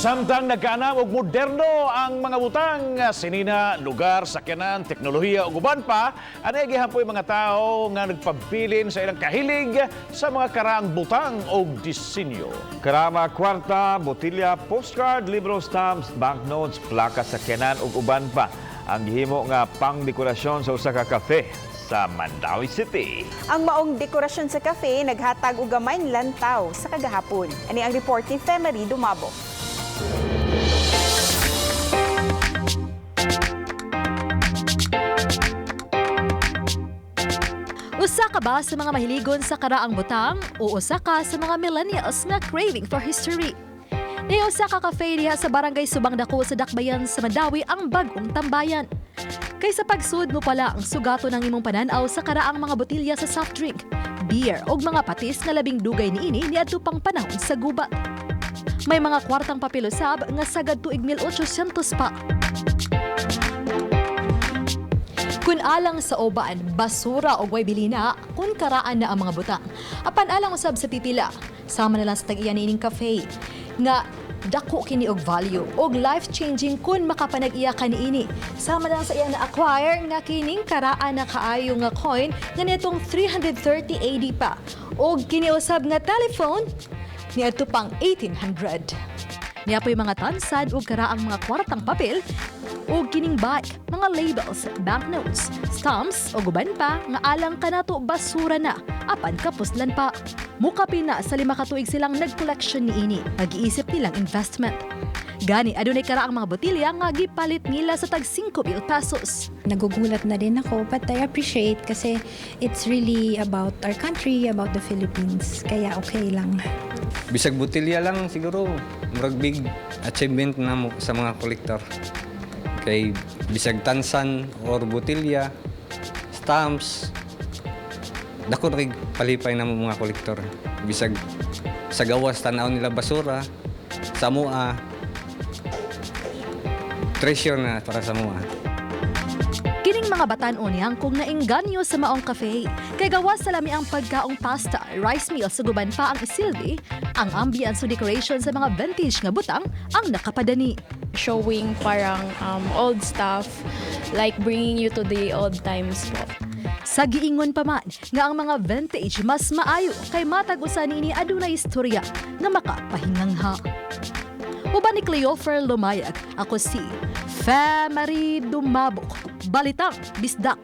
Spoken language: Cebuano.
Samtang nagkaanam og moderno ang mga butang, sinina, lugar, sakyanan, teknolohiya ug uban pa, anay gihapoy mga tao nga nagpabilin sa ilang kahilig sa mga karaang butang og disenyo. Karama, kwarta, botilya, postcard, libro, stamps, banknotes, plaka sakyanan ug uban pa ang gihimo nga pangdekorasyon sa usa ka cafe sa Mandaue City. Ang maong dekorasyon sa cafe naghatag og gamay lantaw sa kagahapon. Ani ang report ni Femery Dumabo. Usa ka ba sa mga mahiligon sa karaang butang o usa ka sa mga millennials nga craving for history? Ni usa ka cafe diha sa Barangay Subang Dako sa Dakbayan sa Mandaue ang bagong tambayan. Kay sa pagsud mo pala ang sugato ng imong pananaw sa karaang mga botilya sa soft drink, beer ug mga patis nga labing dugay niini niadto pang panahon sa gubat. May mga kwartang papel usab nga sagad tuig 1800 pa. Kun alang sa uban, basura o way bilina, kun karaan na ang mga butang. Apan alang usab sa pipila, sama na lang sa tag-iya niining cafe, nga dako kini og value og life-changing kun makapanag-iya ka niini. Sama na lang sa iyang na-acquire nga kining karaan na kaayo nga coin nga nitong 330 AD pa og kini usab nga telephone niadto pang 1800. Niya po'y mga tansad ug karaang mga kwartang papel ug kining bike, mga labels, banknotes, stamps ug uban pa nga alang kanato basura na apan kapuslan pa. Mukapi na sa 5 ka tuig silang nag-collection niini, nag-iisip nilang investment. Gani adunay karaang mga botilya nga gipalit nila sa tag 5 mil pesos. Nagugulat na din ako, but I appreciate kasi it's really about our country, about the Philippines. Kaya okay lang. Bisag botilya lang siguro, murag big achievement na mo sa mga kolektor. Kay bisag tansan or botilya, stamps, dako na kay palipay na mo mga kolektor. Bisag sa gawas tan-aw nila basura, sa mua, treasure na para sa mua. Kining mga batan-on niyang kung naengganyo sa maong cafe. Kay gawas sa lami ang pagkaong pasta, rice meal sa guban pa ang isilbi, ang ambience o decoration sa mga vintage nga butang ang nakapadani. Showing parang old stuff, like bringing you to the old times po. Sa giingon pa man nga ang mga vintage mas maayo kay matag usa niini adunay istorya nga makapahingangha. Uban ni Cleofer Lumayag, ako si Femary Dumabok. Balitang Bisdak.